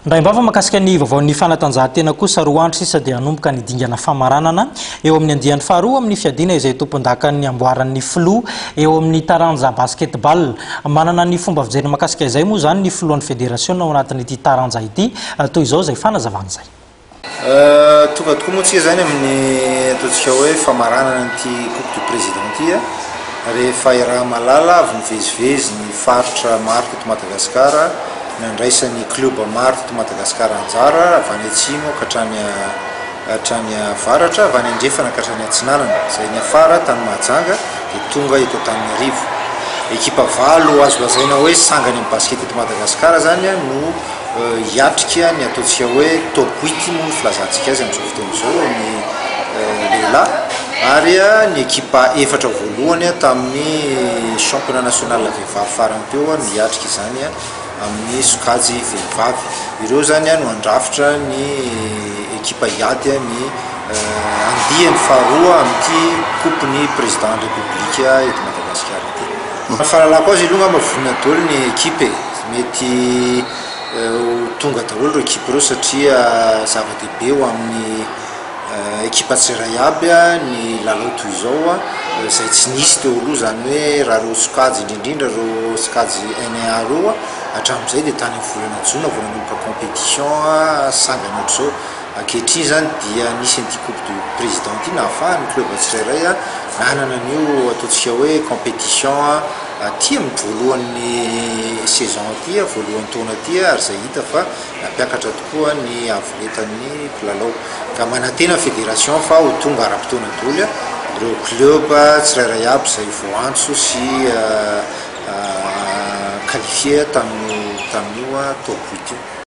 Indraim-bava mahakasika ny vaovaon'ny fanatanjahantena kosa, 2 andro sisa dia hanomboka ny dingana famaranana eo amin'ny andiany faharoa amin'ny fiadiana izay tompondakan'ny amboaran'ny filoha eo amin'ny taranja basketball. Manana ny fomba fijery mahakasika izay moa izany ny filohan'ny federasiona ao anatin'ity taranja ity, toy izao izay fanazavana izay. Tonga tokoa moa tsika zany amin'ny ataontsika hoe famaranana an'ity Coupe du Président ity a. Rehefa iaraha-mahalala avy nivezivezy ny faritra maro teto Madagasikara, nandraisan'ny club maro teto Madagasikara anjara, avy any atsimo ka hatrany hatrany avaratra, avy any andrefana ka hatrany atsinanana, izay niafara tany Mahajanga dia tonga eto Antananarivo. Ekipa valo azo lazaina hoe sangany amin'ny basket eto Madagasikara zany no hiatrika ny ataontsika hoe top huit moa ny filazantsika azy amin'izao fotoana izao ny lehilahy ary ny ekipa efatra voalohany tamin'ny championnat national vehivavy farany teo no hiatrika izany amin'ny sokajy vehivavy. Ireo zany no handrafitra ny ekipa hiady ny andiany faharoa amin'ity coupe ny président ny république eto Madagasikara ity. Ny fahalalako azy aloha angamba vonona daholo ny ekipa e. Mety ho tonga daholo ireo ekipa ireo satria zava-dehibe ho amin'ny ekipa tsirairay aby ny lalao toy izao izay tsy nisy teo aloha, izany hoe raha ireo sokajy indrindrindra ireo sokajy N1A ireo hatramin'izay dia tany amin'ny volana jona vao nanomboka compétition sangany ohatr'izao. Ankehitriny izany dia nisy an'ity coupe du président ity nahafahan'ny club tsirairay nanana an'io ataontsika hoe compétition aty amin'ny voalohan'ny saison aty, voalohan'ny taona aty ary izay hita fa nampiakatra tokoa ny havoletan'ny mpilalao. Ka manantena fédération fa ho tonga ara-potoana daholo ireo club tsirairay aby izay voaantso sy qualifié tamin'io tamin'io top huit io.